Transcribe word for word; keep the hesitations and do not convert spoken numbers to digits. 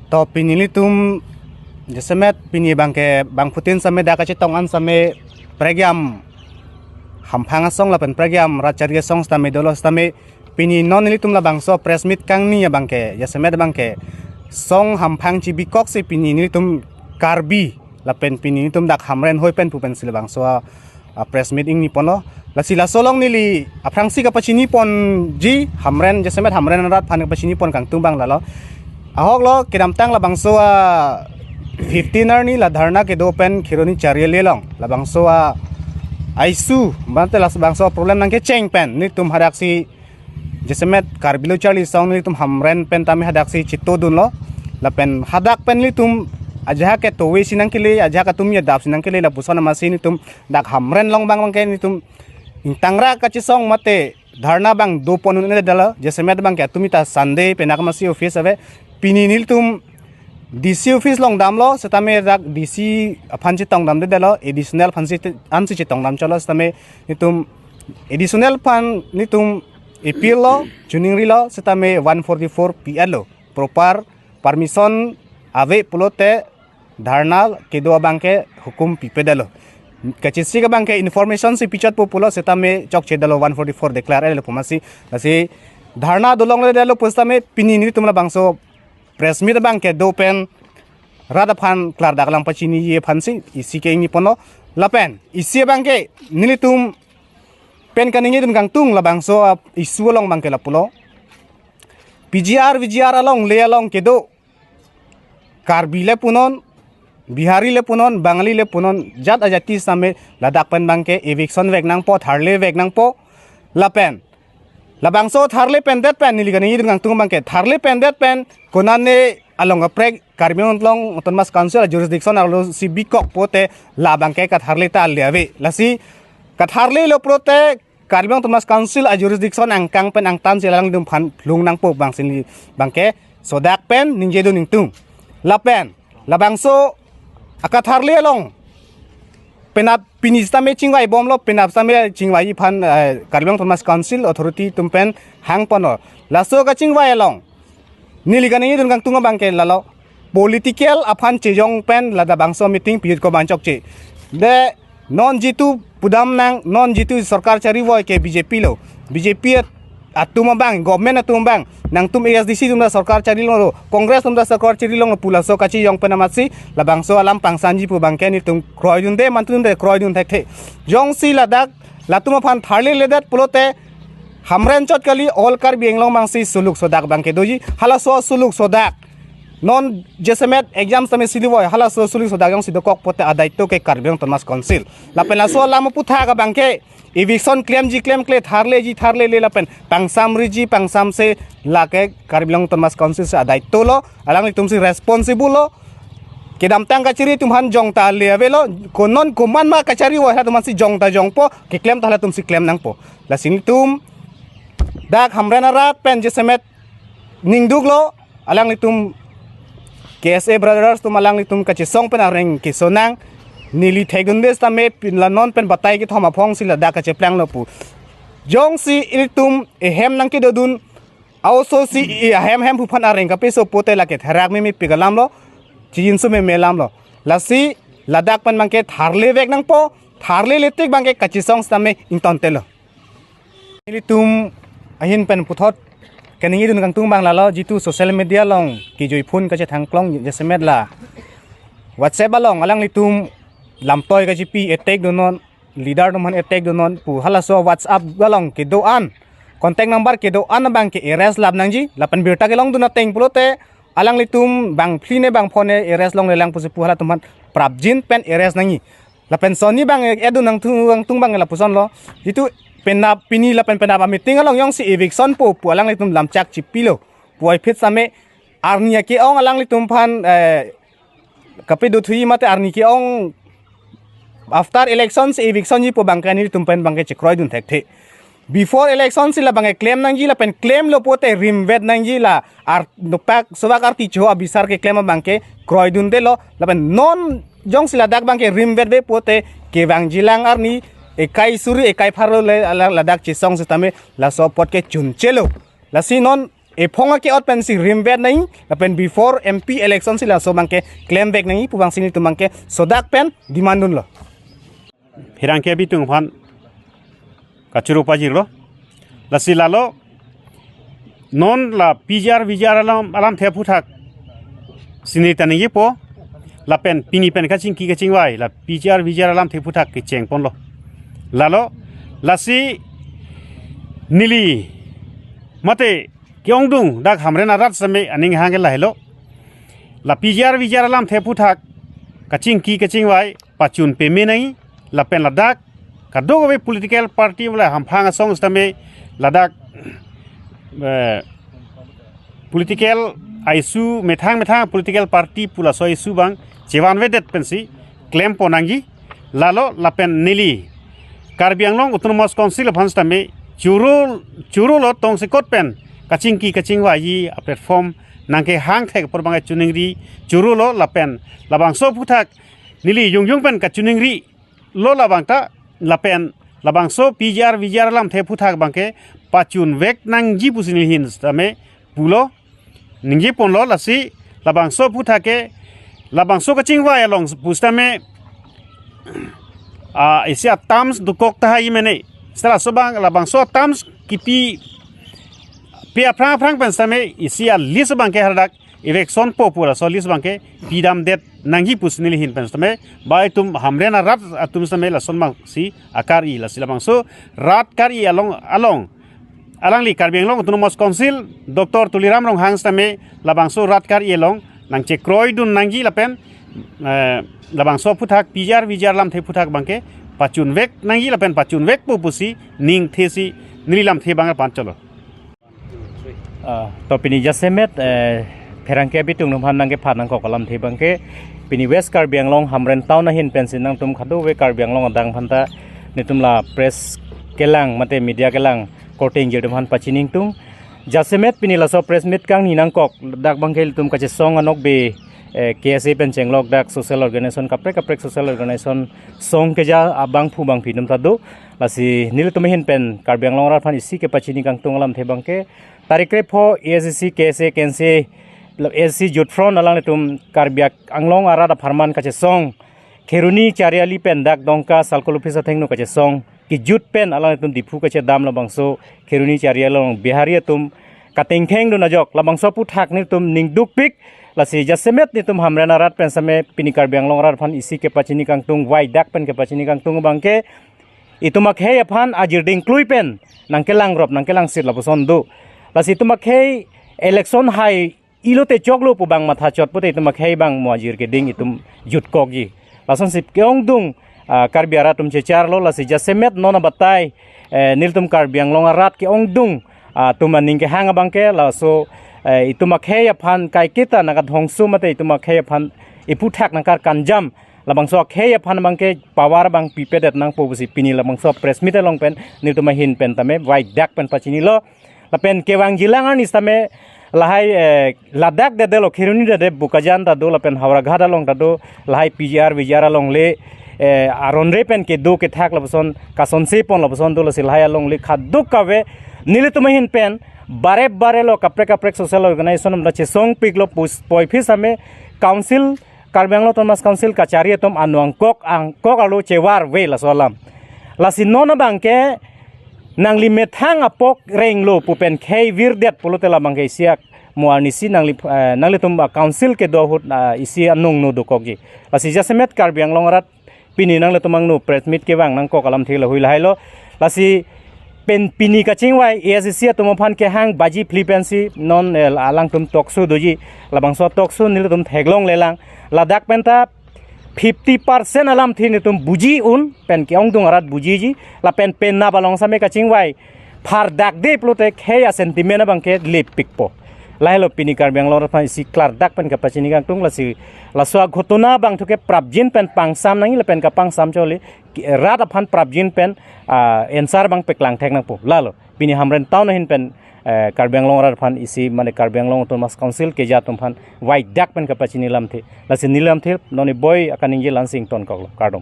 To pini nelitum jasemet pini abangke bangphutin sitame dak kachetong an sitame prekjam hamphang asong lapen prekjam rat chari asong sitame dolo sitame pini non nelitum labangso press meet kangni abangke jasemet abangke song hamphang chibikok si pini nelitum Karbi lapen pini nelitum dak Hamren hoi pen pu pensi labangso a, a press meet ingni ponlo. Lasi laso along neli aphrangsi kapachini ponji Hamren jasemet Hamren arat aphan kapachini pon kangtung abang lalo. Ahok lo kedamtang labangso a fifteen arni la dharna kedo pen Kheroni Chariali along labangso a issue mate labangso problem nangkecheng pen nelitum hadaksi jasemet Karbi Lo Charli Asong nelitum Hamren pen tame hadaksi chitodunlo. Lapen hadak pen nelitum ajahak ke towe si nangkele, ajahak atum ya dap si nangkele lapuson amatsi nelitum dak Hamren along abang abangke nelitum ingtangra kachesong mate dharna abang do pon un-edetlo. Jasemet abangke atum ita Sunday penap amatsi office ave. Pini nelitum D C office along damlo sitame dak D C aphan chetongdamdetlo, additional aphansi te-, ansi chetongdam cholo sitame nelitum additional aphan nelitum appeal lo, chuningrilo sitame one forty-four P L lo, proper permission ave pulote dharna kedo abangke hukum pipedetlo. Kachesik abangke information si pichotpo pulo sitame chokchedetlo, one forty-four declare-etlo pu amatsi. Lasi dharna dolongledetlo pu sitame pini nelitum labangso press meet abangke do pen rat aphan klardak lang pachiniji aphansi isi ke ingni ponlo. Lapen isi abangke nelitum pen kaningjedun kangtung labangso a issue along abangke lapulo. P G R, V G R along le along kedo Karbi le punon, Bihari le punon, Bangali le punon, jat ajati sitame ladak pen abangke eviction vek nangpo, tharle vek nangpo. Lapen labangso tharle pendet pen neli kaningjedun kangtung abangke tharle pendet pen konane along kaprek Karbi Anglong Autonomous Council a jurisdiction arlo si bikok pote labangke katharle ta le ave. Lasi katharlelo pulote Karbi Anglong Autonomous Council a jurisdiction angkang pen angtan si alanglitum aphan phlung nangpo abangsi neli abangke sodak pen ningjedun ingtung. Lapen labangso akatharle along penap pini sitame chingvai bomlo, penap sitame chingvai aphan, eh, Karbi Anglong Autonomous Council authority atum pen hang ponlo. Laso kachingvai along neli kaningjedun kangtung abangke lalo political aphan chejong pen ladak bangso meeting pijut ko banchok che. De non jitu pudam nang, non jitu sorkar chari voi ke B J P lo. B J P atum abang, government atum abang, nangtum A S D C atum ta sorkar chari longlo, Congress atum ta sorkar chari longlo pu laso kachejong pen amatsi labangso alam pangsanji pu abangke nelitum kroidunde, mantudunde, kroidun thekthe. Jongsi ladak latum aphan tharleledet pulote Hamren chot kali, all Karbi Anglong abangsi suluk sodak abangke doji. Halaso suluk sodak non jasemet exam sitame sili voi, halaso suluk sodak jongsi dokok pote adaito ke Karbi Anglong Autonomous Council. Lapen laso alam aphuthak abangke eviction klemji klemkle, tharleji tharlele lapen pangsamriji pangsamse lake Karbi Anglong Autonomous Council si adaito lo, alanglitum si responsible lo. Kedamtang kachiri atum aphan jong ta le avelo, konon komat ma kachari voi halatum aphansi jong ta jongpo, keklem ta halatum si klem nangpo. Lasi nelitum dak Hamren arat pen jasemet ningduklo, alanglitum K S A Brothers atum alanglitum kachesong pen areng kesonang, neli thekdunde sitame pin la non pen batai kethom aphong si ladak kacheplanglo pu. Jongsi ilitum ehem nangkedodun, aoso si i ahem hem phuphan areng kapeso pote lake therak meme pik alamlo, chijinso meme alamlo. Lasi ladak pen abangke tharle vek nangpo, tharlele tik abangke kachesong sitame ingtontelo. Nelitum ahin pen puthot kaningjedun kangtung abang lalo, jitu social media along kejui phun kachethangklong jasemet la WhatsApp along alanglitum lamtoi kachipi attack donon, leader atum aphan attack donon pu halaso WhatsApp along kedo-an, contact number kedo-an abangke arrest lap nangji, lapen birta kelongdun ateng pulote alanglitum bang phli ne bang pho ne arrest longlelang pusi pu halatum aphan prapjin pen arrest nangji. Lapen sonni abang edun nangtung, nangtung abang lapusonlo. Jitu penap pini lapen penap ameeting along jongsi eviction po pu alanglitum lamchak chipilo puvoiphit sitame arni ake-ong alanglitum aphan, eh, kapedothui mate arni ke-ong after election si eviction ji pu abangke nelitum pen abangke chekroidun thekthe. Before election si labangke klem nangji lapen klemlo pote rimvet nangji, la ar nopak sovak arti cho abisar keklem abangke kroidundelo, lapen non jongsi ladak abangke rimvetve pote kevangjilang arni ekai suri ekai pharo le ala ladak chesong sitame laso apot ke chunchelo. Lasi non ephong ake-ot pensi rimvet nangji, lapen before M P election si laso abangke klemvek nangji pu abangsi nelitum abangke sodak pen demand dunlo. Pherangke abitung aphan kachoro pajirlo. Lasi lalo non la P G R V G R alam, alamthe aphuthak si neli ta ningjepo. Lapen pini pen kachingki kachingvai la P G R V G R alamthe aphuthak kechengponlo. Lalo lasi neli mate ke-ongdung dak Hamren arat sitame aning hangke lahelo. La P G R V G R alamthe aphuthak kachingki kachingvai pachun peme nangji, lapen ladak kadokave political party bole hamphang asong sitame ladak, eh, political issue, methang methang political party pu laso issue abang chevanvedet pensi klempon nangji. Lalo lapen neli Karbi Anglong Autonomous Council aphan sitame choro, chorolo, tongsekot pen kachingki kachingvaiji aplatform nangkehang thek apor abangke choningri chorolo, lapen labangso aphuthak neli jongjong pen kachoningrilo labang ta, lapen labangso P G R V G R alamthe aphuthak abangke pachunvek nangji pusi neli ahin sitame pulo, ningjeponlo. Lasi labangso aphuthak ke labangso kachingvai along pusitame, ah, isi a-terms dokok tahai mene. Seta laso abang labangso a-terms kipipe aphrang aphrang pen sitame isi a-list abangke hadak evekson po pu laso list abangke pidamdet nangji pusi neli ahin pen sitame, ba itum Hamren arat atum sitame lason abangsi akari. Lasi labangso rat kari along, along alangli Karbi Anglong Autonomous Council Doctor Tuliram Ronghang sitame labangso rat kari along nangchekroidun nangji lapen, eh, labangso aphuthak P G R V G R alamthe aphuthak abangke pachunvek nangji lapen pachunvekpo pusi ningthesi neli lamthe abang arpan cholo. Ah, to pini jasemet, eh, pherangke abitung atum aphan nangkephan nangkok alamthe abangke pini West Karbi Anglong Hamren Town ahin pensi nangtum kadokave Karbi Anglong adang aphanta nelitum la press kelang mate media kelang korte ingjir atum aphan pachini ingtung. Jasemet pini laso press meet kangni nangkok dak abangke ilitum kachesong anokbe, eh, K S A pen chenglok dak social organization kaprek kaprek social organization song keja abangphu bangphi atum ta do. Lasi nelitum ahin pen Karbi Anglong arat aphan isi kepachini kangtung alamthe abangke tarik krepho A S D C, K S A, K N C, A S D C Youth Front alanglitum Karbi Anglong arat apharman kachesong Kheroni Chariali pen dak Dongka Circle Office athengno kachesong kejut pen alanglitum Diphu kachedam labangso Kheroni Chariali along Bihari atum katengthengdun ajok labangso aphuthak nelitum ning dukpik. Lasi jasemet nelitum Hamren arat pen sitame pini Karbi Anglong arat aphan isi kepachini kangtung, vaidak pen kepachini kangtung abangke itum akhei aphan ajir dingklui pen nangkelangrop nangkelangsit lapuson do. Lasi itum akhei election hai-ilo te choklo pu abang mathachot pute itum akhei abang mo ajir keding itum jutkokji. Lasonsi ke-ongdung, ah, Karbi arat atum checharlo. Lasi jasemet non abatai, eh, nelitum Karbi Anglong arat ke-ongdung, ah, atum aning kehang abangke laso, eh, itum akhei aphan kaiketa nangkadhongso mate itum akhei aphan iphuthak nangkarkanjam labangso akhei aphan abangke power abang pipedet nangpo pusi pini labangso press meet along pen nelitum ahin pen tame vaidak pen pachinilo. Lapen kevangjilang arni sitame lahai, eh, ladak dedelo, Kheroni dede, Bokajan ta do lapen Howraghat along ta do, lahai P G R V G R alongle, eh, aronre pen kedo kethak lapuson kasonse pon lapuson do. Lasi lahai alongle kadokave nelitum ahin pen bare bare lo kaprek kaprek social organization atum ta chesongpiklo pus-, puvoiphit sitame council, Karbi Anglong Autonomous Council kachari atum anu angkok angkok arlo chevarve laso alam. Lasi non abangke nangli methang apok renglo pu pen khei virdet pulote labangke isi ak mo arnisi nangli, eh, nanglitum a council kedo ahut, ah, isi anung no dokokji. Lasi jasemet Karbi Anglong arat pini nanglitum angno press meet kevang nangkok alamthe lahui lahailo. Lasi pen pini kachingvai A S D C atum aphan kehang baji phli pensi non, eh, alangtum talk show doji. Labangso talk show nelitum theklonglelang. Ladak penta fifty percent alamthe nelitum buji un pen ke-ongdung arat bujiji. Lapen pen nap along sitame kachingvai phardakde pulote khei a-sentiment abangke lepikpo. Lahelo pini Karbi Anglong arat aphan isi klardak pen kapachini kangtung. Lasi laso aghotona abangthu ke prapjin pen pangsam nangji lapen kapangsam chole rat aphan prapjin pen, ah, answer abang peklang thek nangpo. Lalo pini Hamren Town ahin pen, eh, Karbi Anglong arat aphan isi mane Karbi Anglong Autonomous Council keja atum aphan vaidak pen kapachini lamthe. Lasi neli lamthe non iboi akaningje la-ansi ingtonkoklo. Kardom.